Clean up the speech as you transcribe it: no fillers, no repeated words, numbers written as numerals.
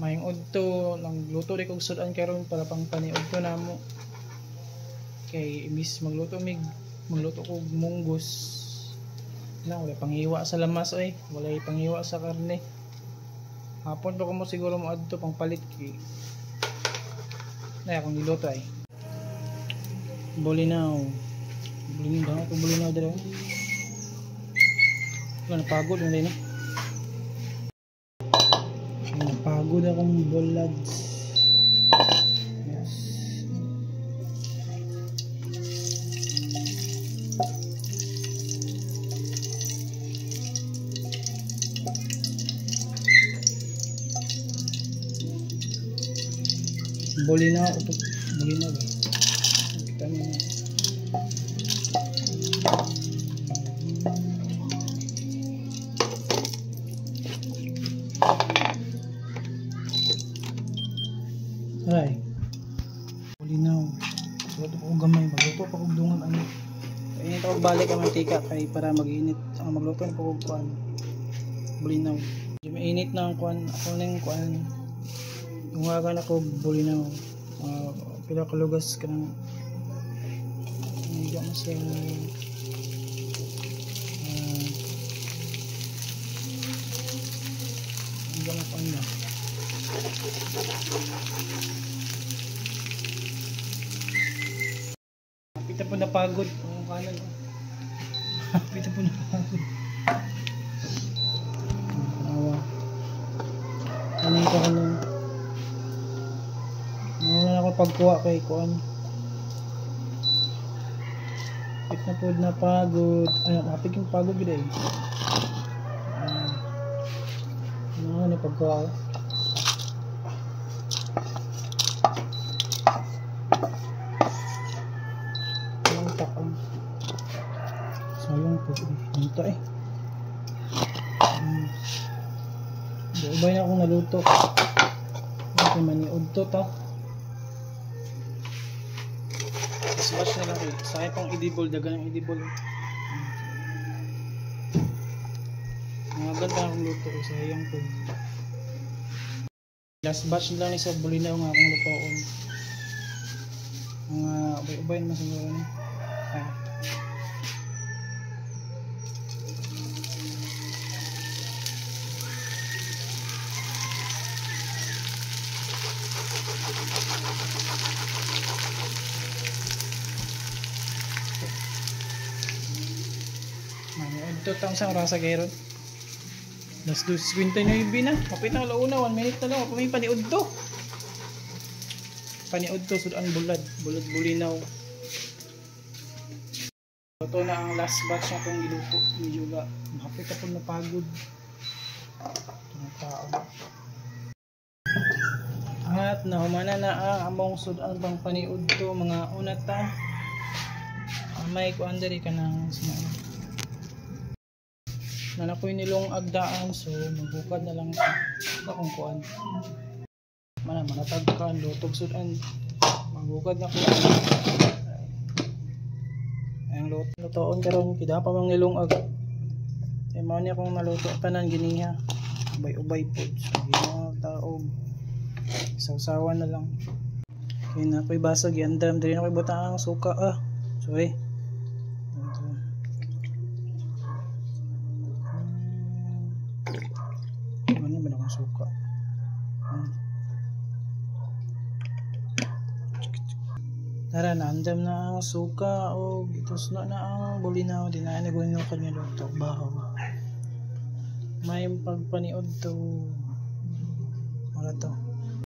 Maayong udto, nagluto rin kog sudan karon para pang paniudto namo. Kay imbis magluto mig magluto kog munggos. Na wala panghiwa sa lamas oy, wala panghiwa sa karne. Hapon pa ko mo siguro mo adto pang palit kay. Na akong giluto ay. Bolinaw. Bolinaw ko bolinaw dere. Wala, napagod na din eh. Napagod akong bolads. Yes. Bolinaw ito. Bolinaw ba? Kita niyo na. Aray. Bolinaw. Luto ko gamay, magluto pa kog dungan ano. Init ako balik ang mantika kay para mag-init. Ang magluto na pa kog kuan. Bolinaw. Medyo mainit na ang kuan, ako ning kuan. Dungagan ako bolinaw. Pila ka lugas kanang hindi mo sa hindi mo kuan na. Pita po napagod ang kanan. Pita po napagod. Awa. Ano ito kanan? Wala na ako pagkuha kay kuan. Pit na po napagod. Ay, mapig yung pagod gid eh. Ano na pagkuha ko? Sayang po. Ito eh. Ubay na akong naluto. Okay, maniud to ta. Smash na lang eh. Sa akin pang edible. Dagan ang edible. Mga ganda akong luto. Sayang po. Last batch na lang sa bulinaw nga akong lutoon. Mga ubay-ubay naman siguro ni. Ah. Ito taong sa orasa kayo ron. Las 2:59 na. Kapit na alauna, 1 minute na lang. May paniud to. Paniud to, sudan bulad. Bulad bulinaw. Ito na ang last batch na itong giluto. Medyo ga. Kapit ako napagod. Ito ng tao. At nahumana na ang among sudan pang paniud to. Mga unata. May kuan diri ka ng sinain. Nanakoy nilong agdaan, so magbukad na lang akong kuan. Mana manatag kan lutog sudan. Magbukad na ko. Ang luto lutoon karon kida pa mang nilong ag. Kay mao ni akong naluto tanan giniha. Ubay-ubay pod. So ginawa taog. Sawsawan na lang. Kay na koy basag giandam diri na koy butang suka ah. Sorry. Ano ba akong suka? Tara, naandam na ang suka o itusno na ang bulinaw. Di na nagulinaw kanya luto. Bahaw. May pagpaniod to. Wala to.